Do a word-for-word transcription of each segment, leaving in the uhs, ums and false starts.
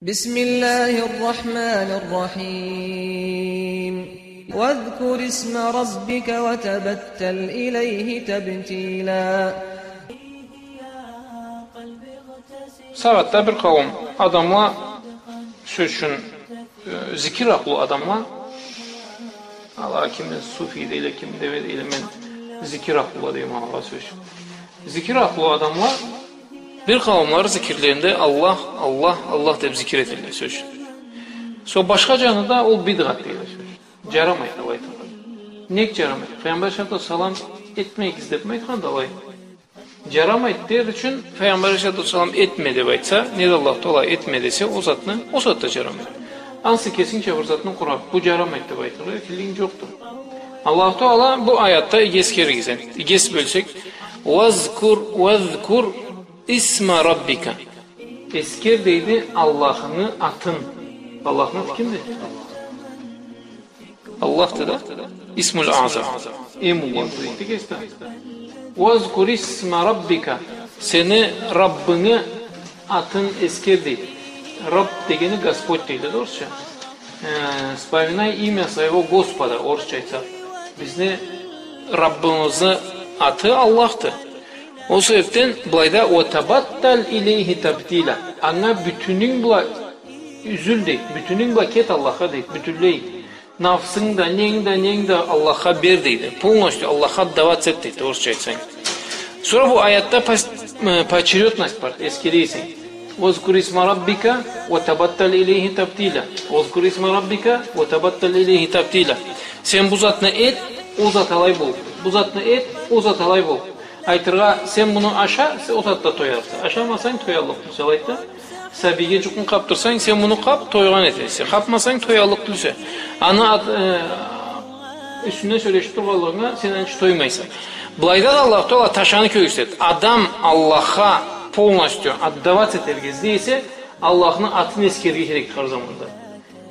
بسم الله الرحمن الرحيم. واذكر اسم ربك وتبتل إليه تبتيلا. Сагъатда бир къауум адамла, сёз ючюн, э, зикир ахлу адамла, ала кимни суфи дейле, ким деме дейле, мен зикир ахлула дейме алагъа, сёз ючюн. Зикир ахлу адамла бир къауумла зикирлеринде Аллах, Аллах, Аллах деп зикир этелле, сёз ючюн. Сора башха джаны да ол бидгъат дейле, сёз ючюн. Джарамайды алай айтыргъа. Нек джарамайды? Файгъамбар алейхиссалату уассалам этмегиз деп ми айтханды алай? Джарамайды дер ючюн, Файгъамбар алейхиссалату уассалам этме деп айтса, неда Аллах Тааля этме десе, ол затны, ол зат да джарамайды. Ансы кесингча бир затны къураб, бу джарамайды деп айтыргъа эркинлигинг джокъду. Аллах Тааля бу аятда, иги эсгеригиз, иги эс бёлсек, «Уазкур, уазкур исма раббика». Эсгер дейди Аллахны атын. Аллахны аты кимди? Аллахды да. Исмул Азам. Эм уллу аты дейди кеси да. «Уазкур исма раббика». Сени Раббынгы атын эсгер дейди. Рабб дегени Господь дейди да орусча. Э, вспоминай имя своего Господа, орусча айтсакъ. Бизни Раббыбызны аты Аллахды. Ол себебден былайда «Уа табаттал илейхи табтила». Анга бютюнюнг бла юзюл дейди, бютюнюнг бла кет Аллахха дейди, бютюнлей. Нафсынг да, ненг да, ненг да Аллахха бер дейди. Полностью Аллахха отдаваться эт дейди, орусча айтсанг. Сора бу аятда пос-, э, поочерёдность бар, эсгере эсенг. «Уазкур исма раббика уа табаттал илейхи табтила. Уазкур исма раббика уа табаттал илейхи табтила». Сен бу затны эт, ол зат алай бол. Бу затны эт, ол зат алай бол. Айтыргъа, сен муну аша, сен ол затда тоярса. Ашамасанг, тояллыкъ тюлсе, алайды да. Сабийге джукъун къабдырсанг, сен муну къаб, тойгъан этесе. Къабмасанг, тояллыкъ тюлсе. Аны ат-, э, юсюнден сёлешиб тургъанлыгъынга, сен анчы тоймайса. Былайда да Аллах Тааля ташаны кёргюзтеди. Адам Аллахха полностью отдаваться этерге излей эсе, Аллахны атын эсгерирге керекди хар заманда.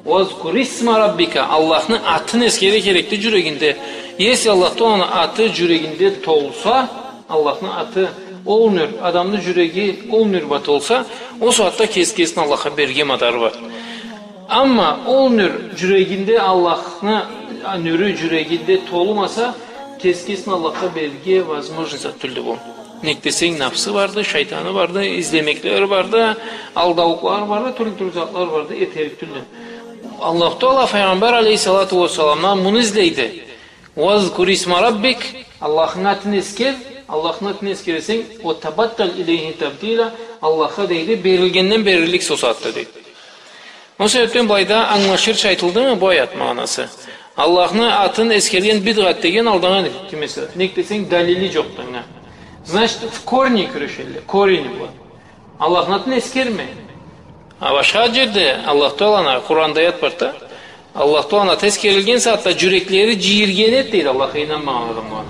«Уазкур исма раббика», Аллахны атын эсгерирге керекди джюрегинде. Если Аллах Тааланы аты джюрегинде толса, Аллахны аты ол нюр, адамны джюреги ол нюр бла толса, ол сагъатда кеси кесин Аллахха берирге мадары бар. Амма ол нюр джюрегинде, Аллахны нюрю джюрегинде толмаса, кеси кесин Аллахха берирге возможный зат тюлдю бу. Нек десенг, нафсы барды, шайтаны барды, излемеклери барды, алдаулукълары барды, тюрлю-тюрлю затлары барды, этерик тюлдю. Аллах Тааля Файгъамбар алейхиссалату уассаламдан муну излейди. «Уазкур исма раббик», Аллахны атын эсгер, Аллахны атын эсгерсенг, «уа табаттал илейхи табтила», Аллахха дейди, берилгенден берилликсе ол сагъатда дейди. Ол себебден былайда ангылашырча айтылдымы бу аят магъанасы? Аллахны атын эсгерген бидгъат деген алдагъан эди, ким эсе. Нек десенг, далили джокъду анга. Значит, в корне кюрешелле, корени бла. Аллахны атын эсгерме. А башха джерде Аллах Тааланы Къуранда аят бар да. Аллах Тааланы аты эсгерилген сагъатда джюреклери джийирген эди, дейди, Аллахха ийнанмагъан адамла.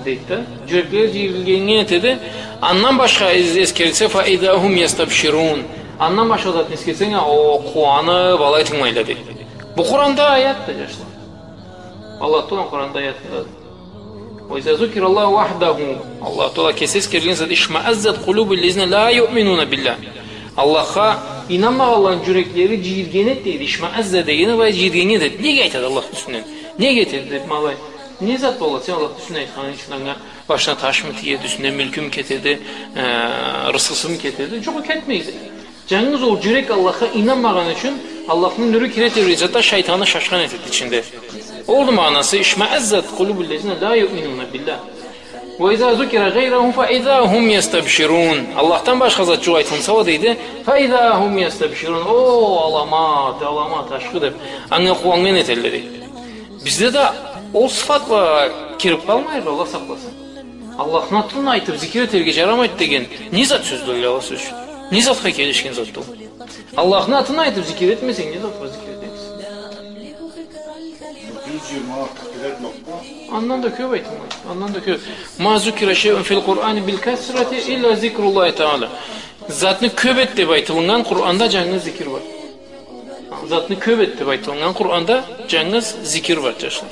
Дейди да, джюреклери джийирилген этеди. Андан башха эс-, эсгерилсе, «фа иза хум ястабширун». Андан башха затны эсгерсенг, о, къууаныб, алай тынгылайла, дейди. Бу Къуранда аятды, джашла. Аллах Тааланы Къуранда аятлары. «Ва иза зукираллаху вахдаху». Аллах Тааля кеси эсгерилген сагъатда, «ишмааззат къулубуллазина ла юъминуна биллях». Аллахха ийнанмагъанланы джюреклери джийирген эди, дейди. «Ишмаазза» дегени былай джийирген эди. Неге айтады Аллахны юсюнден? Неге этеди деб, ма алай? Не зат болады? Сен Аллахны юсюнден айтханынг ючюн анга башына ташмы тиеди, юсюнден мюлкюмю кетеди, э, рысхысымы кетеди? Джокъ, кетмейди. Джангыз ол джюрек Аллахха ийнанмагъаны ючюн Аллахны нюрю кире тебрейди да, шайтаны шашхан этеди ичинде. Олду магъанасы, «ишмааззат къулубуллазина ла юъминуна биллях. Ва иза зукира гъайраху фа иза хум ястабширун». Аллахдан башха зат джукъ айтылса уа, дейди, «фа иза хум ястабширун». О, аламат, аламат, ашхы деб, анга къууаннган этелле, дейди. Бизде да ол сыфатла кириб къалмайыкъ, Аллах сакъласын. Аллахны атын айтыб зикир этерге джарамайды деген не зат сёздю ол, Аллах сёз ючюн? Не затха келишген затды ол? Аллахны атын айтыб зикир этмесенг, не затха зикир этериксе? Джюз джыйырма кере айтмакъ да. Андан да кёб айтылмайды. Андан да кёб. «Ма зукира шайун фил Къурани бил касрати илля зикруллахи тааля». Затны кёб эт деб айтылыннган Къуранда джангыз зикир бар. Затны кёб эт деб айтылыннган Къуранда джангыз зикир бар, джашла.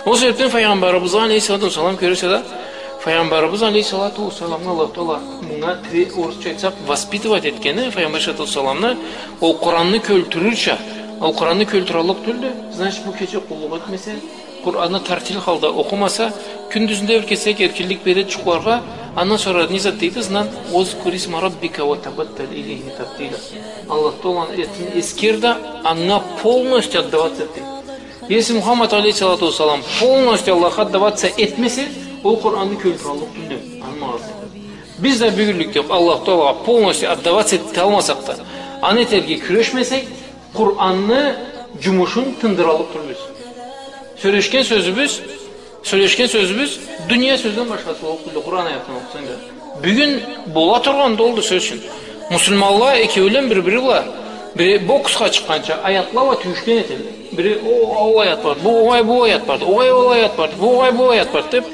Ол себебден Файгъамбарыбызгъа алейхиссалату уассалам кёресе да, Файгъамбарыбыз алейхиссалату уассаламны Аллаху Таала мынга тире, орусча айтсакъ, воспитывать этгени, Файгъамбар алейхиссалату уассаламны ол Къуранны кёлтюрюрча, ол Къуранны кёлтюраллыкъ тюлдю. Значит, бу кече къуллукъ этмесе, Къуранны тартил халда окъумаса, кюндюзюнде бир кесек эркинлик бере джукъларгъа, андан сора не зат дейди, знан, «Уазкур исма раббика ва табаттал илейхи табтила». Аллаху Тааланы атын эскер да, анга полностью отдаваться эт дейди. Если Мухаммад алейхиссалату уассалам полностью Аллахха отдаваться этмесе, ол Къуранны кёлтюраллыкъ тюлдю, аны магъанасы. Биз да бюгюнлюкде Аллаху Таалагъа полностью отдаваться эталмасакъ да, аны этерге кюрешмесек, Къуранны джумушун тындыраллыкъ тюлбюз. Сёлешген сёзюбюз, сёлешген сёзюбюз дуния сёзден башхасы боллукъ тюлдю, Къуран аятын окъусанг да. Бюгюн бола тургъан да олду, сёз ючюн. Муслиманла экеулен бир-бири бла, бири боксха чыкъгъанча, аятла бла тюйюшген этелле. Бири, о, ол аят барды, бу, огъай, бу аят барды, огъай, ол аят барды, бу, огъай, бу аят барды деб,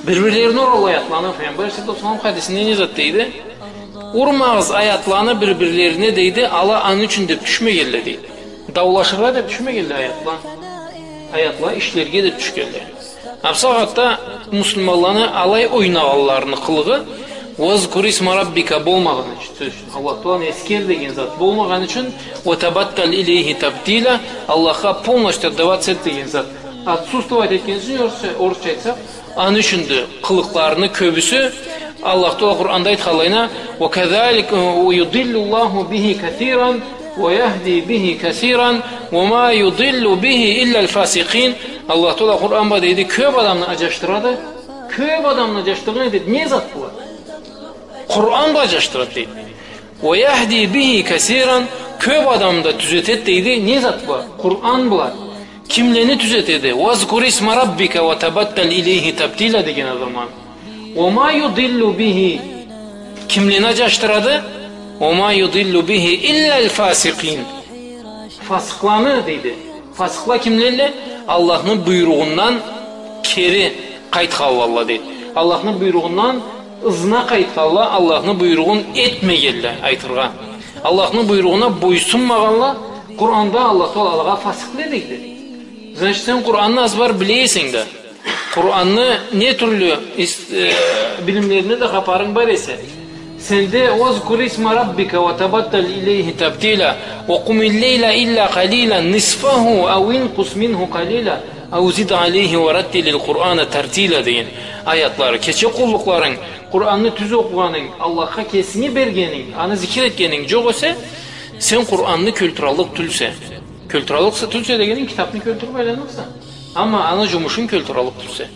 бир-бирлерине уралла аятланы. Файгъамбар алейхиссалату уассалам хадисинде не зат дейди? Урмагъыз аятланы бир-бирлерине, дейди, ала аны ючюн деб тюшмегелле, дейди. Даулашыргъа деб тюшмегелле аятла. Аятла ишлерге деб тюшгелле. Бусагъатда муслиманланы алай ойнагъанларыны къылыгъы «Уазкур исма раббика» болмагъаны ючюн, сёз ючюн, Аллаху Тааланы эскер деген зат болмагъаны ючюн, «Ва табаттал илейхи табтила», Аллахха полностью отдаваться эт деген зат отсутствовать этген ючюн, орусча, орусча айтсакъ, аны ючюндю къылыкъларыны кёбюсю. Аллаху Таала Къуранда айтханлайына: «Ва казалик, э, юдиллуллаху бихи касиран, ва яхди бихи касиран, ва ма юдиллу бихи иллал фасикъин». Аллаху Таала Къуран бла, дейди, кёб адамны аджашдырады. Кёб адамны аджашдыргъан этеди. Не зат была? Къуран бла аджашдырады, дейди. «Ва яхди бихи касиран», кёб адамны да тюзетеди, дейди. Не зат была? Къуран бла. Кимлени тюзетеди? «Уазкур исма раббика ва табаттал илейхи табтила» деген адамланы. «Ва ма юдиллу бихи». Кимлени аджашдырады? «Ва ма юдиллу бихи иллал фасикъин». Фасыкъланы, дейди. Фасыкъла кимлелле? Аллахны буйругъундан кери къайтханла, дейди. Аллахны буйругъундан ызына къайтханла, Аллахны буйругъун этмегенле, айтыргъа. Аллахны буйругъуна бойсунмагъанла, Къуранда Аллаху Таала алагъа фасыкъле дейди. Значит, сен Къуранны азбар биле эсенг да, Къуранны не тюрлю ис-, э, билимлерине да хапарынг бар эсе, сенде «Уазкур исма раббика ва табаттал илейхи табтила, ва къумил лейла илла къалила, нисфаху ау инкъус минху къалила, ау зид алейхи ва раттилил Къурана тартила» деген аятлары, кече къуллукъларынг, Къуранны тюз окъугъанынг, Аллахха кесинги бергенинг, аны зикир этгенинг джокъ эсе, сен Къуранны кёлтюраллыкъ тюлсе. Кёлтюраллыкъ тюлсе дегенинг, китабны кёлтюрюб айланнганса. Амма аны джумушун кёлтюраллыкъ тюлсе.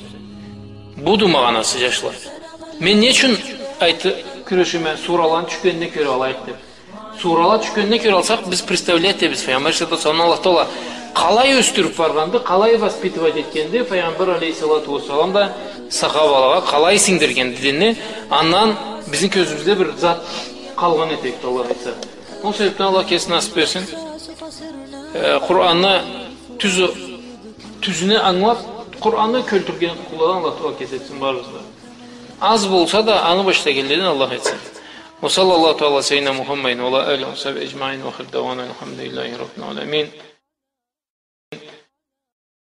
Буду магъанасы, джашла. Мен не ючюн айтыб кюрешеме, сураланы тюшгенине кёре алайыкъ деб? Сурала тюшгенине кёре алсакъ, биз представлять этебиз, Файгъамбар алейхиссалату уассаламны Аллаху Таала къалай ёсдюрюб баргъанды, къалай воспитывать этгенди, Файгъамбар алейхиссалату уассалам да сахабалагъа къалай сингдиргенди динни, андан бизни кёзюбюзде бир зат къалгъан этейик, Аллах айтса. Ол себебден Аллах кеси насыб берсин. Э, Къуранны тюзю, тюзюне англаб, Къуранны кёлтюрген къулладан Аллах Таала кеси этсин барыбызны да. Аз болса да, аны башлагъанладан Аллах этсин. وصلى الله تعالى على سيدنا محمد وعلى آله وصحبه أجمعين، وآخر دعوانا أن الحمد لله رب العالمين.